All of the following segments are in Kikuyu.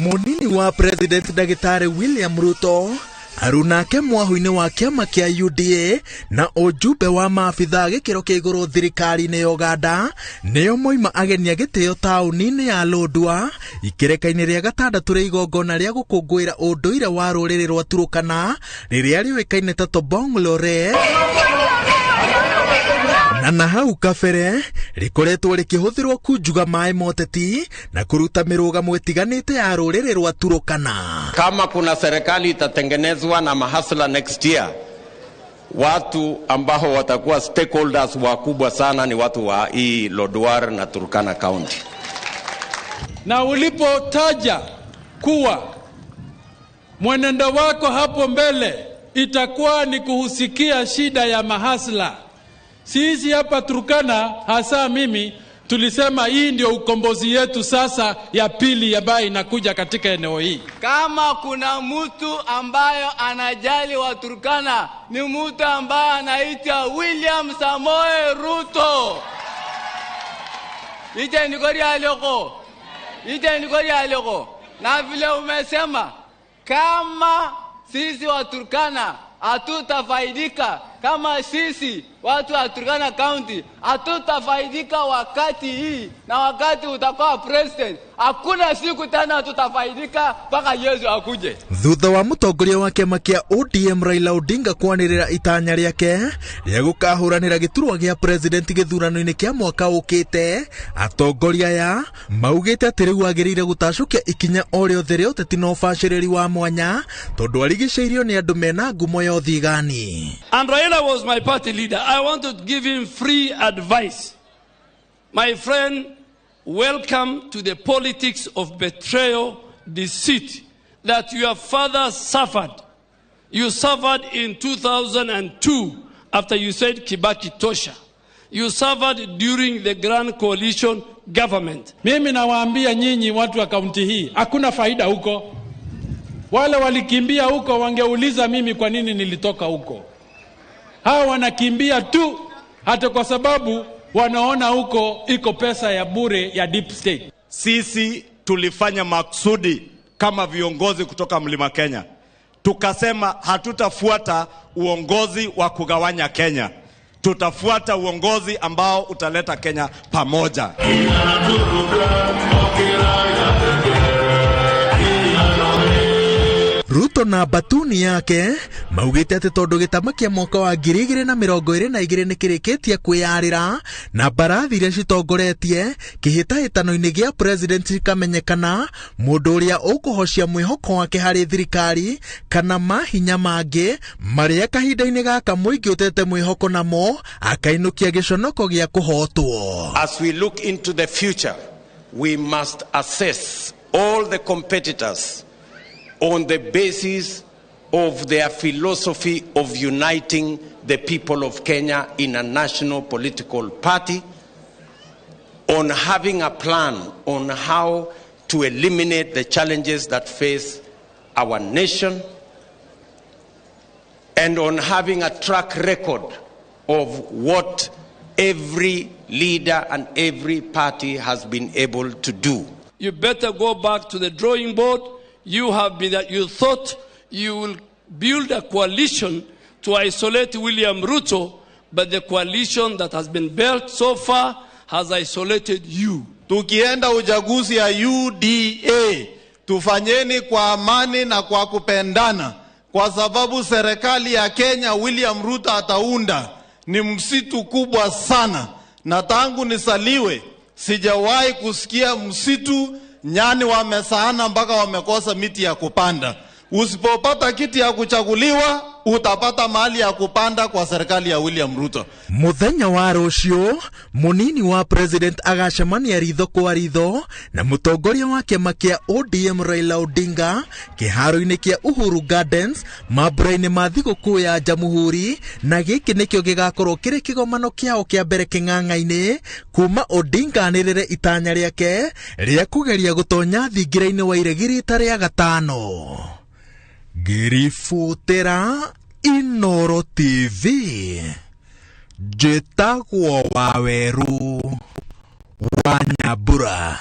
Munini wa President Ndagĩtarĩ William Ruto arunake mwahu-inĩ wa kĩama kĩa UDA na ũjumbe wa maabitha gĩkĩro kĩa igũrũ thirikari-inĩ ya Uganda nĩo moima ageni a gĩtĩo taũni-inĩ ya Lodwar ikereka-inĩ rĩa gatandatũ rĩa igongona rĩa gũkũngũĩra ũndũire wa rũrĩrĩ rwa Turukana rĩrĩa rĩũĩkaine ta Tobong Lore na hau kabere rĩkoretwo rĩkĩhũthĩrwo kunjuga maĩ moteti na kũruta mĩrũgamo ĩtiganĩte ya rũrĩrĩ rwa Turukana. Kama kuna serikali itatengenezwa na mahasla next year, watu ambao watakuwa stakeholders wakubwa sana ni watu wa hii Lodwar na Turkana County. Na ulipotaja kuwa mwenendo wako hapo mbele itakuwa ni kuhusikia shida ya mahasla, sisi hapa Turkana, hasa mimi, tulisema hii ndio ukombozi yetu sasa ya pili ambayo inakuja katika eneo hii. Kama kuna mtu ambayo anajali wa Turkana ni mtu ambaye anaitwa William Samoei Ruto. Ite nikori aloko. Ite nikori aloko. Na vile umesema kama sisi wa Turkana hatutafaidika, kama sisi watu wa Turkana County hatutafaidika wakati hii na wakati utakuwa president, hakuna siku tena tutafaidika mpaka Yesu akuje. Thutha wa mũtongoria wa kĩama kĩa ODM Raila Odinga kwanĩrĩra itanya rĩake rĩa gũkahũranĩra gĩturwa gĩa president gĩthurano-inĩ kĩa mwaka ũkĩte, atongoria aya maugĩte atĩ rĩu agĩrĩire gũtacũkia ikinya o rĩothe rĩa ũteti na ũbacĩrĩri wa mwanya tondũ arigicĩirio nĩ andũ mena ngumo ya ũthigani. And Raila was my party leader. I want to give him free advice. My friend, welcome to the politics of betrayal, deceit that your father suffered. You suffered in 2002 after you said Kibaki tosha. You suffered during the Grand Coalition government. Mimi nawaambia nyinyi watu wa kaunti hii, hakuna faida huko. Wale walikimbia huko wangeuliza mimi kwa nini nilitoka huko. Hawa wanakimbia tu hata kwa sababu wanaona huko iko pesa ya bure ya deep state. Sisi tulifanya maksudi kama viongozi kutoka Mlima Kenya. Tukasema hatutafuata uongozi wa kugawanya Kenya. Tutafuata uongozi ambao utaleta Kenya pamoja. Ruto na batuni yake maugĩte atĩ tondũ gĩtama kĩa mwaka wa 2022 nĩ kĩrĩkĩtie kwĩyarĩra na mbarathi iria citongoretie kĩhĩtahĩtano-inĩ gĩa president cikamenyekana mũndũ ũrĩa ũkũhocia mwĩhoko wake harĩ thirikari kana mahinya mangĩ marĩa kahinda-inĩ gaka mũingĩ ũtete mwĩhoko namo akainũkia gĩconoko gĩa kũhotwo. As we look into the future, we must assess all the competitors on the basis of their philosophy of uniting the people of Kenya in a national political party, on having a plan on how to eliminate the challenges that face our nation, and on having a track record of what every leader and every party has been able to do. You better go back to the drawing board. You have been that you thought you will build a coalition to isolate William Ruto, but the coalition that has been built so far has isolated you. Tukienda uchaguzi ya UDA, tufanyeni kwa amani na kwa kupendana, kwa sababu serikali ya Kenya William Ruto ataunda ni msitu kubwa sana, na tangu nisaliwe sijawahi kusikia msitu nyani wamesaana mpaka wamekosa miti ya kupanda. Usipopata kiti ya kuchaguliwa utapata mahali ya kupanda kwa serikali ya William Ruto. Muthenya wa rũciũ munini wa president agacemania ritho kwa ritho na mũtongoria wa kĩama kĩa ODM Raila Odinga kĩharo-inĩ kĩa Uhuru Gardens mambura-inĩ ma thigũkũ ya Jamhuri, na gĩkĩ nĩkĩo gĩgakorwo kĩrĩ kĩgomano kĩao kĩa mbere kĩng'ang'a-inĩ kuma Odinga anĩrĩre itanya rĩake rĩa kũgeria gũtonya thingira-inĩ wa iregi rita rĩa gatano. Ngĩribotera Inooro TV, njĩtagwo Waweru wa Nyambura.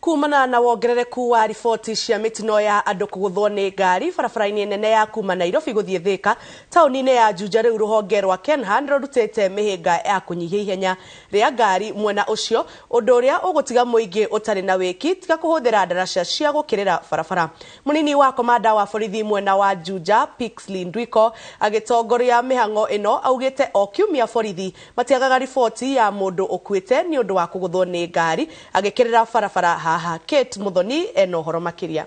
Kumana na wongerereku wa riboti cia mitino ya andu kuguthwo ni ngari barabara-ini nene ya kuma Nairobi guthie Thika tauni-ini ya Juja riu ruhonge rwa Kenha nirurutite mihinga ya kunyihia ihenya ria ngari mwena ucio undu uria ugutiga muingi utari na wiki tiga kuhuthira ndaraca cia gukirira barabara. Munini wa komanda wa borithi mwena wa Juja Pixley Ndwiko agitongoria mihango ino augite o kiumia borithi matiagaga riboti ya mundu ukuite ni undu wa kuguthwo ni ngari agikirira barabara haha. Kate Muthoni eno horo makiria.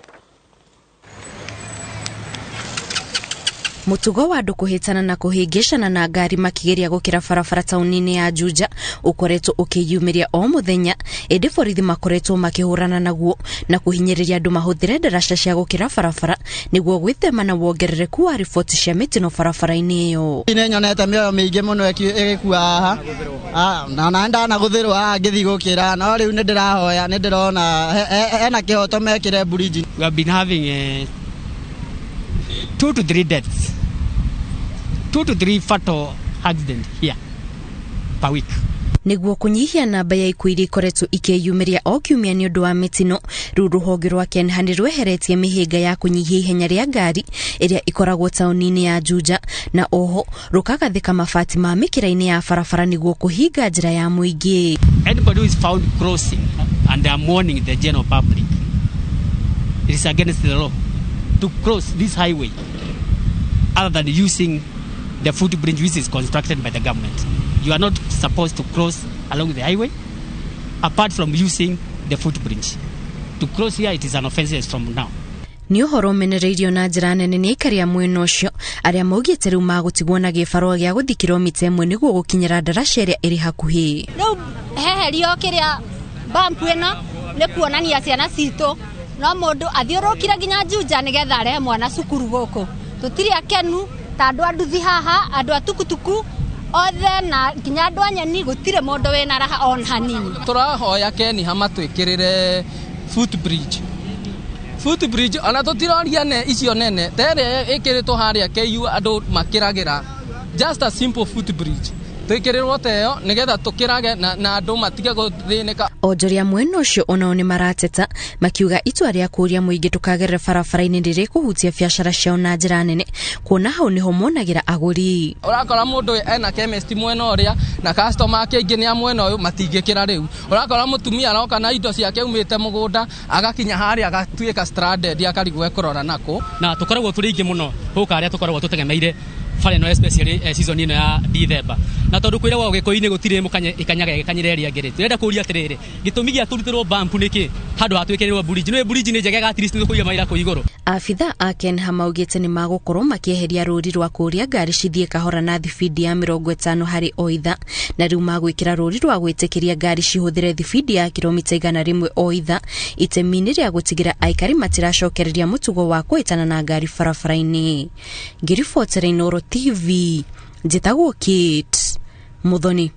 Mutugo wa andu kuhitana na kuhingicana na ngari makigeria gukira barabara tauni-ini ya Juja ukoretwo ukiyumiria o muthenya, indi borithi makoretwo makihurana naguo na kuhinyiriria andu mahuthire ndaraca cia gukira barabara niguo gwithema na wongerereku wa riboti cia mitino barabara-ini iyo. Ni nyonete mioyo miingi muno igikua haha na na ndanaguthirwo haha ngithi gukira, no riu ni ndirahoya ni ndirona hena kihoto mekire bridge. We have been having 2 to 3 deaths, 2 to 3 fatal accidents here per week. Niguo kunyihia namba ya ikuũ iria ikoretwo ikiyumiria o kiumia ni undu wa mitino, riu ruhonge rwa Kenha ni rweheretie mihinga ya kunyihia ihenya ria ngari iria ikoragwo tauni-ini ya Juja, na oho rukagathika mabati ma mikira-ini ya barabara niguo kuhinga njira ya muingi. Anybody who is found crossing, and I am warning the general public, it is against the law to cross this highway other than using the footbridge which is constructed by the government. You are not supposed to cross along the highway apart from using the footbridge. To cross here, it is an offense from now. Ni uhoro umenereirio na njira nene ni aikari a mwena ucio aria maugite riu magutigwo na gibarua gia guthi kilomita 1 niguo gukinyira ndaraca iria iri hakuhi. Riu heherio kiria bump ino ni kuonania ciana citu no mundu athiurukire nginya Juja nigetha arehe mwana cukuru guku. Tutiri akenu ta andu a nduthi haha, andu a tukutuku othe na nginya andu a nyeni, gutire mundu wina raha on hanini. Turahoya Kenha matwikirire footbridge. Footbridge ona tutiroria ne icio nene tere ikiritwo haria KU andu makiragira, just a simple footbridge twikirirwo teyo nigetha tukirage na andu matige guthinika. Onjoria mwena ucio onao ni marateta makiuga itua ria kuria muingi tukagerera barabara-ini riri kuhutia biacara ciao na njira nene, kuona hau niho monagira aguri. Urakora mundu ena chemist mwena uria na customer ake ingi ni a mwena uyu matingikira riu. Urakora mutumia aroka na indo ciake umite mugunda agakinya haria agatuika stranded akarigwo ekurora nako. Na tukoragwo turi ingi muno guka aria tukoragwo tutegemeire bara ino especially season ino ya December, na tondu kwiragwo gikuyu-ini gutire mukanye ikanyaga gikanyire ria ngiri, turenda kuria atiriri gitumi gia turutirwo bump niki handu hatwikirirwo bridge? Ni bridge ni njegega at least ni kuiga maira ku iguru. Abitha a Kenha maugite ni magukorwo makieheria ruri rwa kuria ngari cithie kahora na thibindi ya 50 hari o ithaa, na riu magwikira ruri rwa gwitikiria ngari cihuthire thibindi ya kilomita 100 o ithaa itemi-ini ria gutigira aikari matiracokereria mutugo wa kwitana na ngari barabara-ini. Ngiribotera Inooro TV, njitagwo Kate Muthoni.